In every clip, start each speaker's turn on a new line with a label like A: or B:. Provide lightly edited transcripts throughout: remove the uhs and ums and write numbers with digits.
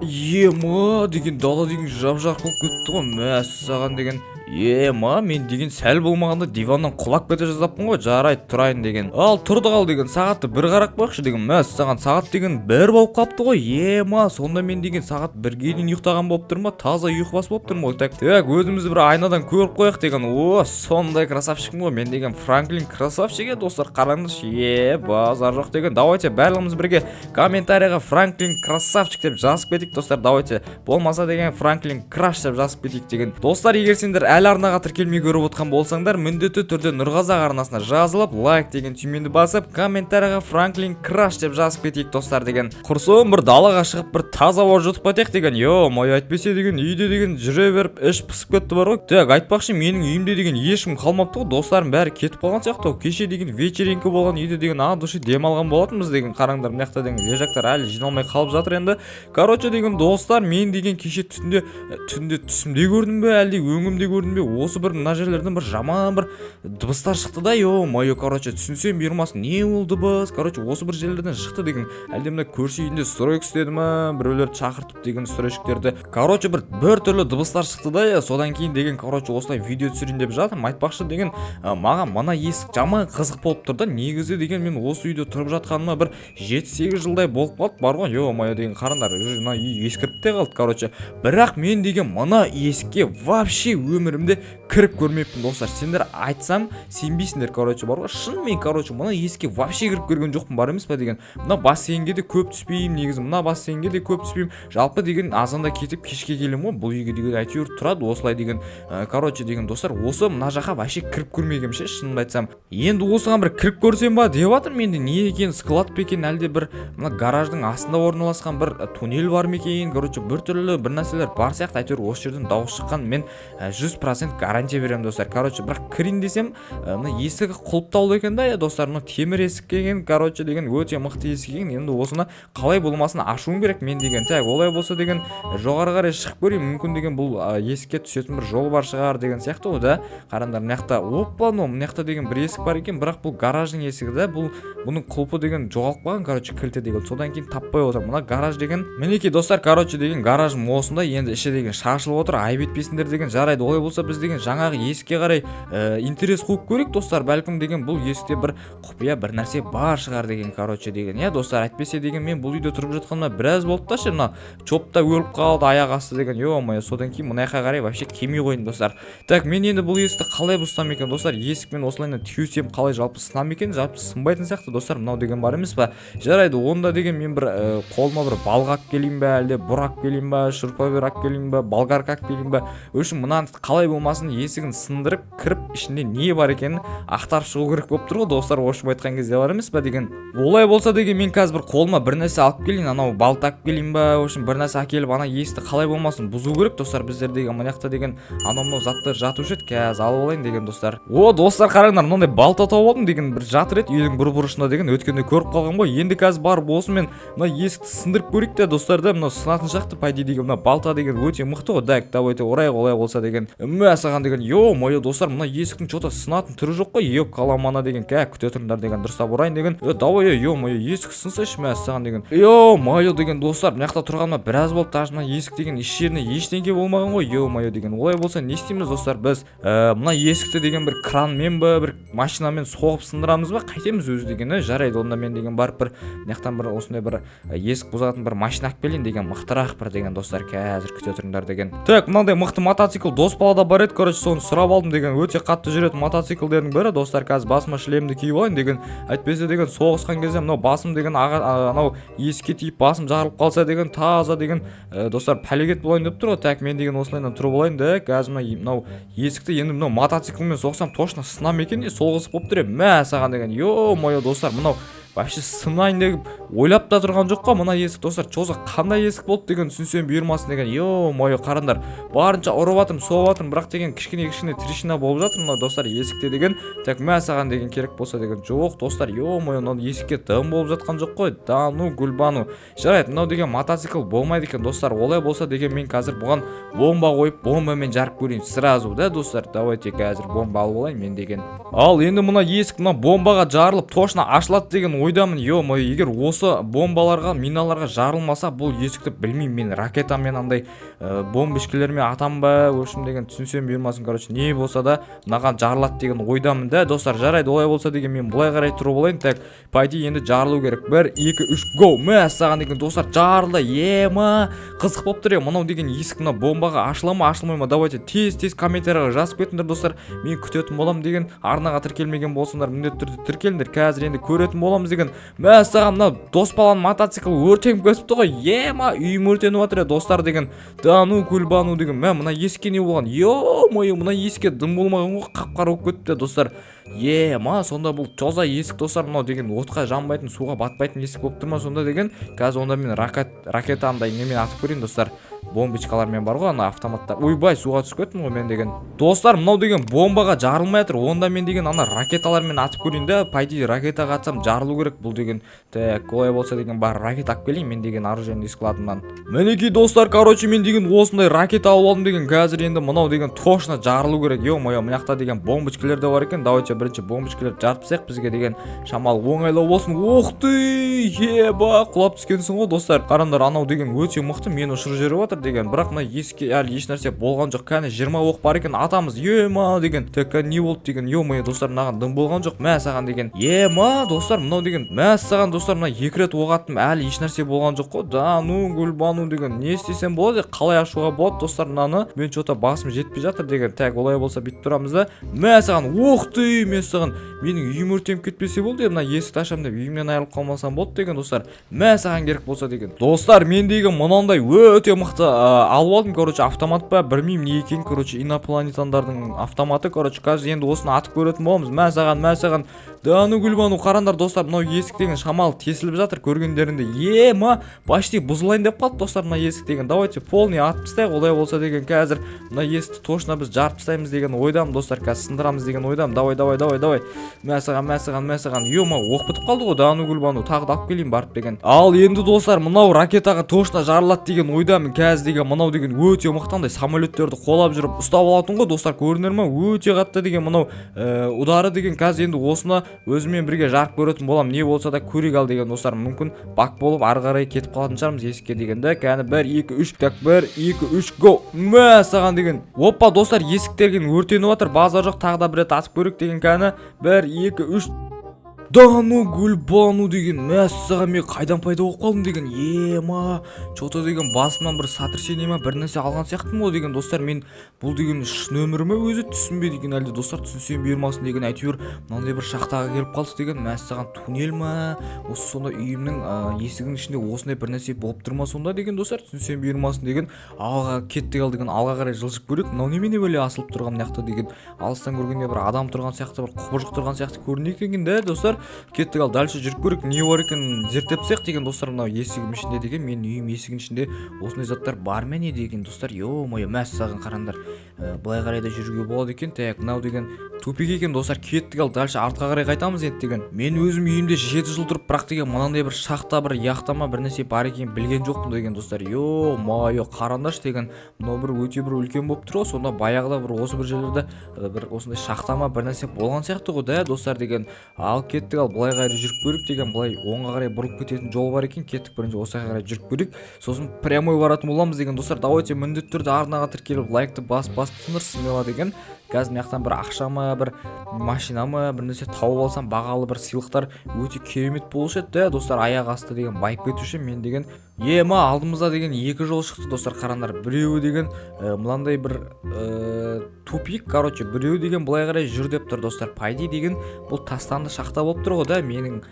A: Ема деген, дала деген жап жарық болып кетті ғой. Мәссаған деген, ема, мен деген сәл болмағанда диваннан құлап кете жаздаппын ғой. Жарайды, тұрайын деген. Ал тұрдық. Ал деген, сағатты бір қарап қояйықшы деген. Мәссаған, сағат деген 1 болып қалыпты ғой. Ема, сонда мен деген сағат 1-ге дейін ұйықтаған болып тұрмын ба? Таза ұйқыбас болып тұрмын ғой. Так, так, өзімізді бір айнадан көріп қояйық деген. О, сондай красавчикпін ғой мен деген. Франклин красавчик, е, достар, қараңдаршы. Е, базар жоқ деген. Давайте барлығымыз бірге комментарийға «Франклин красавчик» деп жазып кетейік, достар. Давайте, болмаса деген «Франклин краш» деп жазып кетейік деген. Достар, егер сендер әлі арнаға тіркелмей көріп отқан болсаңдар, міндетті түрде Нұрғазақ арнасына жазылып, лайк деген түймені басып, комментарийға «Франклин краш» деп жазып кетейік, достар деген. Құрсын, бір далаға шығып, бір таза ауа жұтып кетейік деген. Ё-моё, әйтпесе деген үйде деген жүре беріп, іш пысып кетті бар ғой. Так, айтпақшы, менің үйімде деген ешкім қалмапты ғой, достарым бәрі кетіп қалған сияқты ғой. Кеше деген вечеринка болған үйде деген, от души демалған болатынбыз деген. Қараңдар, мына жақта деген лежактар әлі жиналмай қалып жатыр енді. Короче деген, достар, мен деген кеше түнде түсімде көрдім бе, әлде өңімде көрдім бе, осы бір мына жерлерден бір жаман бір дыбыстар шықты да. Ё-моё, короче, түсінсем бұйырмасын, не ол дыбыс? Короче, осы бір жерлерден шықты деген. Әлде мына көрші үйінде стройка істеді ма біреулерді шақыртып деген, стройщиктерді? Короче, бір түрлі дыбыстар шықты да. Иә, содан кейін деген, короче, осылай видео түсірейін деп жатырмын. Айтпақшы деген, маған мына есік жаман қызық болып тұр да. Негізі деген мен осы үйде тұрып жатқаныма бір 7-8 жылдай болып қалды бар ғой. Ё-моё деген, қараңдар, уже мына үй ескіріп те қалды, короче. Бірақ мен деген мына есікке вообще өмірімде кіріп көрмеппін, достар. Сендер айтсам, сенбейсіңдер, короче, бар ғой, шынымен. Короче, мына есікке вообще кіріп көрген жоқпын бар емес па деген. Мына бассейнге де көп түспеймін негізі, мына бассейнге де көп түспеймін. Жалпы деген азанда кетіп, кешке келемін ғой бұл үйге деген, әйтеуір тұрады осылай деген. Короче деген, достар, осы мына жаққа вообще кіріп көрмегенмін ше, шынымды айтсам. Енді осыған бір кіріп көрсем ба деп жатырмын. Енді не екен, склад па екен, әлде бір мына гараждың астында орналасқан бір туннель бар ма екен? Короче, біртүрлі бір нәрселер бар сияқты. Әйтеуір осы жерден дауыс шыққан, мен 100% гарантия беремін, достар. Короче, бірақ кірейін десем, мына есігі құлыптаулы екен да. Иә, достар, мына темір есік екен. Короче деген, өте мықты есік екен. Енді осыны қалай болмасын ашуым керек мен деген. Так, олай болса деген, жоғары қарай шығып көрейін. Мүмкін деген бұл есікке түсетін бір жол бар шығар деген сияқты ғой да. Қараңдар, мына жақта, опа, ну мына жақта деген бір есік бар екен, бірақ бұл гараждың есігі да. Бұл бұның құлпы деген жоғалып қалған, короче, кілті деген. Содан кейін таппай отырмын мына гараж деген. Мінекей, достар, короче деген, гаражым осындай. Енді іші деген шашылып отыр, айып етпесіңдер деген. Жарайды, олай болса біз деген жаңағы есікке қарай интерес қуып көрейік, достар. Бәлкім деген бұл есікте бір құпия бір нәрсе бар шығар деген, короче деген. Иә, достар, әйтпесе деген мен бұл үйде тұрып жатқаныма біраз болды да ше. Мына чоп та өліп қалды аяқ асты деген. Ё-моё, содан кейін мына жаққа қарай вообще келмей қойдым, достар. Так, мен енді бұл есікті қалай бұзсам екен, достар? Есікпен осылайынан теусем, қалай, жалпы сына ма екен? Жалпы сынбайтын сияқты, достар, мынау деген бар емес па? Жарайды, онда деген мен бір қолыма бір балға алып келейін ба, әлде бұр алып келейін ба, шуруповерт алып келейін ба, болгарка алып келейін ба? В общем, мынаны қалай болмасын есігін сындырып кіріп, ішінде не бар екенін ақтарып шығу керек болып тұр ғой, достар. В общем айтқан кезде, бар емес па деген. Олай болса деген, мен қазір бір қолыма бір нәрсе алып келейін, анау балта алып келейін ба? В общем, бір нәрсе әкеліп, ана есікті қалай болмасын бұзу керек, достар. Біздер деген мына жақта деген анау мынау заттар жатушы еді, қазір алып алайын деген, достар. О, достар, қараңдар, мынандай балта тауып алдым деген. Бір жатыр еді үйдің бір бұрышында деген, өткенде көріп қалғанмын ғой. Енді қазір барып осымен мына есікті сындырып көрейік те, достар да. Мынау сынатын сияқты по идее деген, мына балта деген өте мықты ғой. Так, давайте ұрайық олай болса деген. Мә саған деген, ё-моё, достар, мына есіктің чё-то сынатын түрі жоқ қой. Ё-каламана деген, кә, күте тұрыңдар деген, дұрыстап ұрайын деген. Е, давай, ё-моё, есік сынсайшы, мә саған деген. Ё-моё деген, достар, мына жақта тұрғаныма біраз болды, даже мына есік деген еш жеріне ештеңке болмаған ғой. Ё-моё деген, олай болса не істейміз, достар, біз? Мына есікті деген бір кранмен ба, бір машинамен соғып сындырамыз ба, қайтеміз өзі деген? Е, жарайды, онда мен деген барып бір мына жақтан бір осындай бір есік бұзатын бір машина алып келейін деген, мықтырақ бір деген. Достар, қазір, күте тұрыңдар деген. Так, мынандай мықты мотоцикл дос балада бар еді, короче, соны сұрап алдым деген. Өте қатты жүретін мотоциклдердің бірі, достар. Қазір басыма шлемді киіп алайын деген. Әйтпесе деген соғысқан кезде мынау басым деген анау есікке тиіп, басым жарылып қалса деген, таза деген, достар, пәлекет болайын деп тұр ғой. Так, мен деген осылайынан тұрып алайын да. Қазір мынау есікті енді мынау мотоциклмен соқсам, точно сына ма екен? Не, сол қызық болып тұр. Е, мә саған деген, ё-моё, достар, мынау вообще сынайын деп ойлап та тұрған жоқ қой мына есік, достар. Чё за қандай есік болды деген, түсінсем бұйырмасын деген. Ё-моё, қараңдар, барынша ұрып жатырмын, соғып жатырмын, бірақ деген кішкене кішкене трещина болып жатыр мына, достар, есікте деген. Так, мә саған деген, керек болса деген. Жоқ, достар, ё-моё, мынау есікке дым болып жатқан жоқ қой. Да ну, гүлбану. Жарайды, мынау деген мотоцикл болмайды екен, достар. Олай болса деген мен қазір бұған бомба қойып, бомбамен жарып көрейін сразу да. Достар, давайте қазір бомба алып алайын мен деген. Ал енді мына есік мына бомбаға жарылып, точно ашылады деген. ойдамын. Ё-моё, егер осы бомбаларға, миналарға жарылмаса бұл есікті, білмеймін, мен ракетамен, андай бомбочкалермен атам ба, в общем, деген, түсінсем бұйырмасын. Короче, не болса да, мынаған жарылады деген ойдамын да, достар. Жарайды, олай болса деген, мен былай қарай тұрып алайын. Так, по идее, енді жарылу керек. Бір, екі, үш, го! Мәссаған деген, достар, жарылды. Ема, қызық болып тұр. Е, мынау деген есік мына бомбаға ашыла ма, ашылмай ма? Давайте тез тез комментарийға жазып кетіңдер, достар, мен күтетін боламын деген. Арнаға тіркелмеген болсаңдар, міндетті түрде тіркеліңдер. Қазір енді көретін боламыз деген. Мәссаған, мынау дос баланың мотоциклі өртеніп кетіпті ғой. Ема, үйім өртеніп жатыр, е, достар деген. Да ну гүлбану деген. Мә, мына есікке не болған? Ё-моё, мына есікке дым болмаған ғой, қап қара болып кетіпті, достар. Ема, сонда бұл таза есік, достар, мынау деген отқа жанбайтын, суға батпайтын есік болып тұр ма сонда деген? Қазір онда мен ракета, андай немен атып көрейін, достар, бомбочкалармен бар ғой ана автоматтар. Ойбай, суға түсіп кеттім ғой мен деген. Достар, мынау деген бомбаға жарылмай жатыр. Онда мен деген ана ракеталармен атып көрейін да. По идее, ракетаға атсам, жарылу керек бұл деген. Так, олай болса деген, бар, ракета алып келейін мен деген оружейный складымнан. Мінекей, достар, короче, мен деген осындай ракета алып алдым деген. Қазір енді мынау деген точно жарылу керек. Ё-моё, мына жақта деген бомбочкалер де бар екен. Давайте бірінші бомбочкалерді жарып тастайық, бізге деген шамалы оңайлау болсын. Ух ты, еба, құлап түскенсің ғой, достар. Қараңдар, анау деген өте мықты, мені ұшырып жіберіп жатыр деген. Бірақ мына есікке әлі еш нәрсе болған жоқ. Кәне, 20 оқ бар екен, атамыз. Ема деген. Так, не болды деген? Ё-моё, достар, мынаған дым болған жоқ. Мә саған деген. Ема, достар, мынау деген, мә саған, достар, мына екі рет оқ аттым, әлі еш нәрсе болған жоқ қой. Да ну гүлбану деген, не істесем болады, қалай ашуға болады, достар, мынаны? Мен чё-то басым жетпей жатыр деген. Так, олай болса, бүйтіп тұрамыз да. Мә саған, ух ты, мен саған, менің үйім өртеніп кетпесе болды, мына есікті ашамын деп үйімнен айырылып қалмасам болды деген, достар. Мә саған керек болса деген. Достар, мен деген мынандай өте мықты алып алдым, короче, автомат па, білмеймін не екенін. Короче, инопланетяндардың автоматы. Короче, қазір енді осыны атып көретін боламыз. Мә саған, мә саған. Да ну гүлбану, қараңдар, достар, мынау есік деген шамалы тесіліп жатыр, көргендеріңде. Ема, почти бұзылайын деп қалды, достар, мына есік деген. Давайте полный атып тастайық олай болса деген. Қазір мына есікті точно біз жарып тастаймыз деген ойдамын, достар. Қазір сындырамыз деген ойдамын. Давай, давай, давай, давай, мә саған, мә саған, мә саған. Ема, оқ бітіп қалды ғой. Да ну гүлбану, тағы да алып келейін барып деген. Ал енді, достар, мынау ракетаға точно жарылады деген ойдамын. Қазір деген мынау деген өте мықты, андай самолеттерді қолап жүріп ұстап алатын ғой, достар, көрдіңдер ма? Өте қатты деген мынау удары деген. Қазір енді осыны өзіммен бірге жарып көретін боламын. Не болса да көрейік ал деген, достар. Мүмкін, баг болып, ары қарай кетіп қалатын шығармыз есікке деген да. Кәні, бір, екі, үш. Так, бір, екі, үш, го! Мә саған деген. Опа, достар, есік деген өртеніп жатыр, базар жоқ. Тағы да бір рет атып көрейік деген. Кәні, бір, екі, үш. Да ну гүлбану деген, мәссаған, мен қайдан пайда болып қалдым деген? Ема, чё-то деген басымнан бір сотрясение ма, бір нәрсе алған сияқтымын ғой деген, достар. Мен бұл деген шын өмір ме өзі, түсінбе деген әлде, достар, түсінсем бұйырмасын деген. Әйтеуір мынандай бір шахтаға келіп қалдық деген. Мәссаған, туннель ма осы сонда? Үйімнің есігінің ішінде осындай бір нәрсе болып тұр ма сонда деген, достар, түсінсем бұйырмасын деген. Алға кеттік ал деген, алға қарай жылжып көрейік. Мынау немене бәле асылып тұрған мына жақта деген? Алыстан көргенде бір адам тұрған сияқты, бір құбыжық тұрған сияқты көрінеді екен да, достар. Кеттік ал, дальше жүріп көрейік, не бар екенін зерттеп тастайық деген, достар. Мынау есігім ішінде деген, менің үйім есігінің ішінде осындай заттар бар ма, не деген, достар? Ё-моё, мәссаған, қараңдар. Былай қарай да жүруге болады екен. Так, мынау деген тупик екен, достар. Кеттік ал, дальше артқа қарай қайтамыз енді деген. Мен өзім үйімде 7 жыл тұрып, бірақ деген мынандай бір шахта, бір яхта ма, бір нәрсе бар екенін білген жоқпын деген, достар. Ё-моё, қараңдаршы деген, мынау бір өте бір үлкен болып тұр ғой. Сонда баяғыда бір осы бір жерлерде бір осындай шахта ма, бір нәрсе болған сияқты ғой да, достар деген. Ал кеттік ал, былай қарай жүріп көрейік деген. Былай оңға қарай бұрылып кететін жол бар екен. Кеттік, бірінші осы жаққа қарай жүріп көрейік, сосын прямой баратын боламыз деген, достар. Давайте міндетті түрде арнаға тіркеліп, лайкты басып басып тастаңдар смело деген. Қазір мына жақтан бір ақша ма, бір машина ма, бір нәрсе тауып алсам, бағалы бір сыйлықтар, өте керемет болушы еді да, достар. Аяқ асты деген байып кетуші мен деген. Ема, алдымызда деген екі жол шықты, достар, қараңдар. Біреуі деген мынандай бір тупик, короче, біреуі деген былай қарай жүр деп тұр, достар. По идее деген, бұл тастанды шахта болып тұр ғой да, менің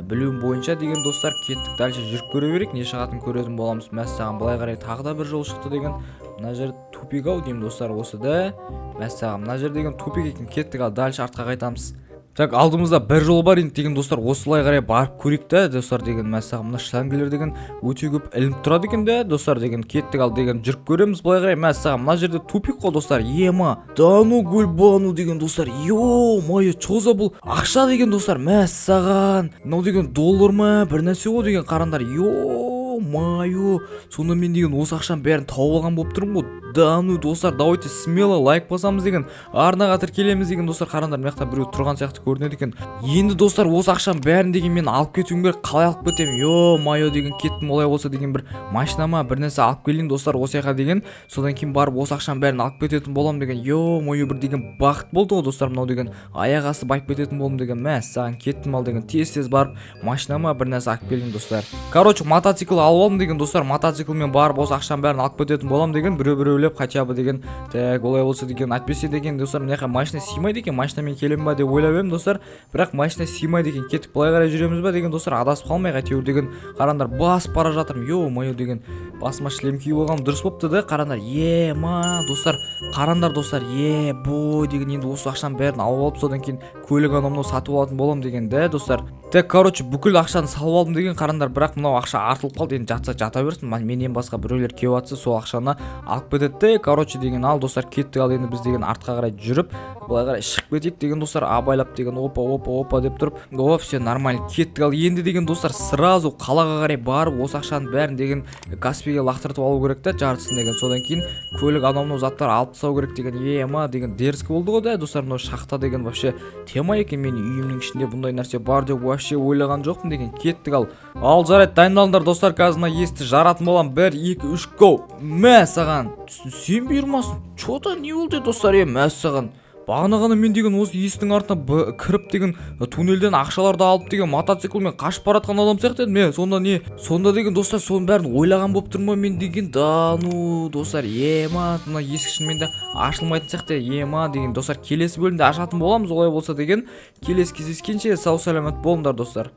A: білуім бойынша деген, достар. Кеттік, дальше жүріп көре берейік, не шығатынын көретін боламыз. Мәссаған, былай қарай тағы да бір жол шықты деген. Мына жер тупик ау деймін, достар, осы да. Мәссаған, мына жер деген тупик екен. Кеттік ал, дальше артқа қайтамыз. Так, алдымызда бір жол бар енді деген, достар. Осылай қарай барып көрейік та, достар деген. Мәссаған, мына шлангілер деген өте көп ілініп тұрады екен да, достар деген. Кеттік ал деген, жүріп көреміз былай қарай. Мәссаған, мына жерде тупик қой, достар. Ема, да ну гүлбану деген, достар. Ё-моё, чё за бұл ақша деген, достар? Мәссаған, мынау деген доллар ма, бір нәрсе ғой деген, қараңдар. Ё Ё-моё, сонда мен деген осы ақшаның бәрін тауып алған болып тұрмын ғой. Да ну, достар, давайте смело лайк басамыз деген, арнаға тіркелеміз деген. Достар, қараңдар, мына жақта біреу тұрған сияқты көрінеді екен. Енді, достар, осы ақшаның бәрін деген мен алып кетуім керек. Қалай алып кетемін? Ё-моё деген, кеттім. Олай болса деген бір машина ма, бір нәрсе алып келейін, достар, осы жаққа деген. Содан кейін барып осы ақшаның бәрін алып кететін боламын деген. Ё-моё, бір деген бақыт болды ғой, достар, мынау деген. Аяқ асты байып кететін болдым деген. Мәссаған, кеттім ал деген. Тез тез барып машина ма, бір нәрсе алып келейін, достар. Короче, мотоцикл алып алдым деген, достар. Мотоциклмен барып осы ақшаның бәрін алып кететін боламын деген, біреу біреулеп хотя бы деген. Так, олай болса деген, әйтпесе деген, достар, мына жаққа машина сыймайды екен. Машинамен келемін ба деп ойлап едім, достар, бірақ машина сыймайды екен. Кетіп былай қарай жүреміз ба деген, достар, адасып қалмайық әйтеуір деген. Қараңдар, басып бара жатырмын. Ё-моё деген, басыма шлем киіп алғаным дұрыс болыпты да. Қараңдар, ема, достар, қараңдар, достар, е бой деген. Енді осы ақшаның бәрін алып алып, содан кейін көлік, анау мынау сатып алатын боламын деген да, достар. Так, короче, бүкіл ақшаны салып алдым деген, қараңдар. Бірақ мынау ақша артылып қалды. Енді жатса жата берсін, менен басқа біреулер келіп жатса, сол ақшаны алып кетеді де, короче деген. Ал, достар, кеттік. Ал енді біз деген артқа қарай жүріп, былай қарай шығып кетейік деген, достар, абайлап деген. Опа, опа, опа деп тұрып, о, все нормально, кеттік. Ал енді деген, достар, сразу қалаға қарай барып, осы ақшаның бәрін деген Каспиге лақтыртып алу керек та, жартысын деген. Содан кейін көлік, анау мынау заттар алып тастау керек деген. Ема деген, дерзкий болды ғой да, достар. Мынау шахта деген вообще тема екен. Менің үйімнің ішінде бұндай нәрсе бар деп вообще ойлаған жоқпын деген. Кеттік ал. Ал жарайды, дайындалыңдар, достар, қазір мына есікті жаратын боламын. Бір, екі, үш, го! Мә саған, сен бұйырмасын. Че-то не болды, достар? Е, мә саған, бағана ғана мен деген осы есіктің артына кіріп деген, туннельден ақшаларды алып деген, мотоциклмен қашып бара жатқан адам сияқты едім. Е, сонда не, сонда деген, достар, соның бәрін ойлаған болып тұрмын ғой мен деген. Да ну, достар, ема, мына есік шынымен де ашылмайтын сияқты. Ема деген, достар, келесі бөлімде ашатын боламыз олай болса деген. Келесі кездескенше сау саламат болыңдар, достар.